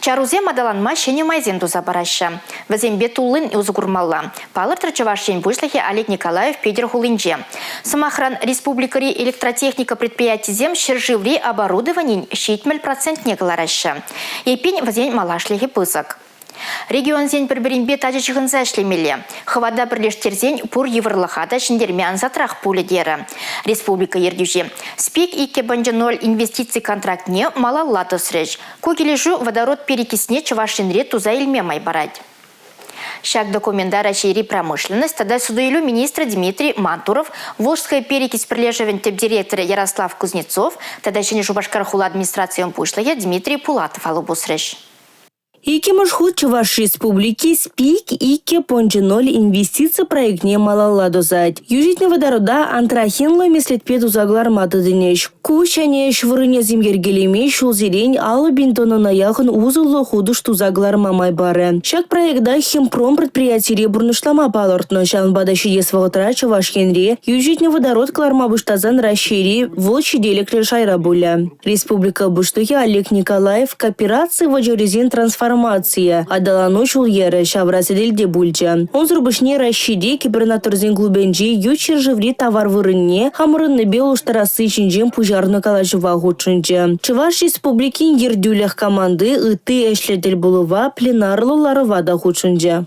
Чарусем аталанма ҫӗнӗ майсем туса параҫҫӗ. Вӗсемпе туллин усӑ курмалла, палӑртрӗ Чӑваш Ен Пуҫлӑхӗ Олег Николаев Питӗр хулинче. Сӑмахран, республикӑри электротехника предприятисем ҫӗршыври оборудованин 70 процентне кӑлараҫҫӗ. Эппин, вӗсен малашлӑхӗ пысӑк. Регионсен пӗр-пӗринпе тачӑ ҫыхӑнса ӗҫлемелле. Хӑвата пӗрлештерсен пур йывӑрлӑха та ҫӗнтерме ансатрах пулӗ терӗ республика ертӳҫи. СПИК 2.0 инвестици контрактне малалла тӑсрӗҫ. Ку килӗшӳ водород перекисне Чӑваш Енре туса илме май парать. Ҫак документа Раҫҫейри промышленность тата суту-илӳ министрӗ Дмитрий Мантуров, Волжская перекись пӗрлешӗвӗн тӗп директорӗ Ярослав Кузнецов тата Ҫӗнӗ Шупашкар хула администрацийӗн пуҫлӑхӗ Дмитрий Пулатов алӑ пусрӗҫ. Иккӗмӗш хут Чӑваш Республики СПИК 2.0 инвестици проектне малалла тӑсать. Йӳҫӗтнӗ водорода антрахинлӑ меслетпе туса кӑларма тытӑнӗҫ. Ку ҫӗнӗ ӗҫ вырӑнӗсем йӗркелеме ҫулсерен 50 пин тоннӑна яхӑн усӑллӑ хутӑш туса кӑларма май парӗ. Ҫак проекта «Химпром» предприятире пурнӑҫлама палӑртнӑ. Ҫавӑнпа та ҫитес вӑхӑтра Чӑваш Енре йӳҫӗтнӗ водород кӑларма пуҫласан Раҫҫейре вӑл ҫителӗклӗ шайра пулӗ. Республика Пуҫлӑхӗ Олег Николаев коопераци вӑчӑрисен трансформацийӗ, аталану ҫул-йӗрӗ ҫавра сӗтелте пулчӗ. Унсӑр пуҫне Раҫҫейри кӗпӗрнаторсен клубӗнчи ют ҫӗршыври тавар вырӑнне хамӑрӑннипе улӑштарасси ҫинчен пуҫарнӑ калаҫӑва хутшӑнчӗ. Чӑваш Республикин ертӳлӗх команди ытти ӗҫлӗ тӗл пулӑва пленарлӑ ларӑва та хутшӑнчӗ.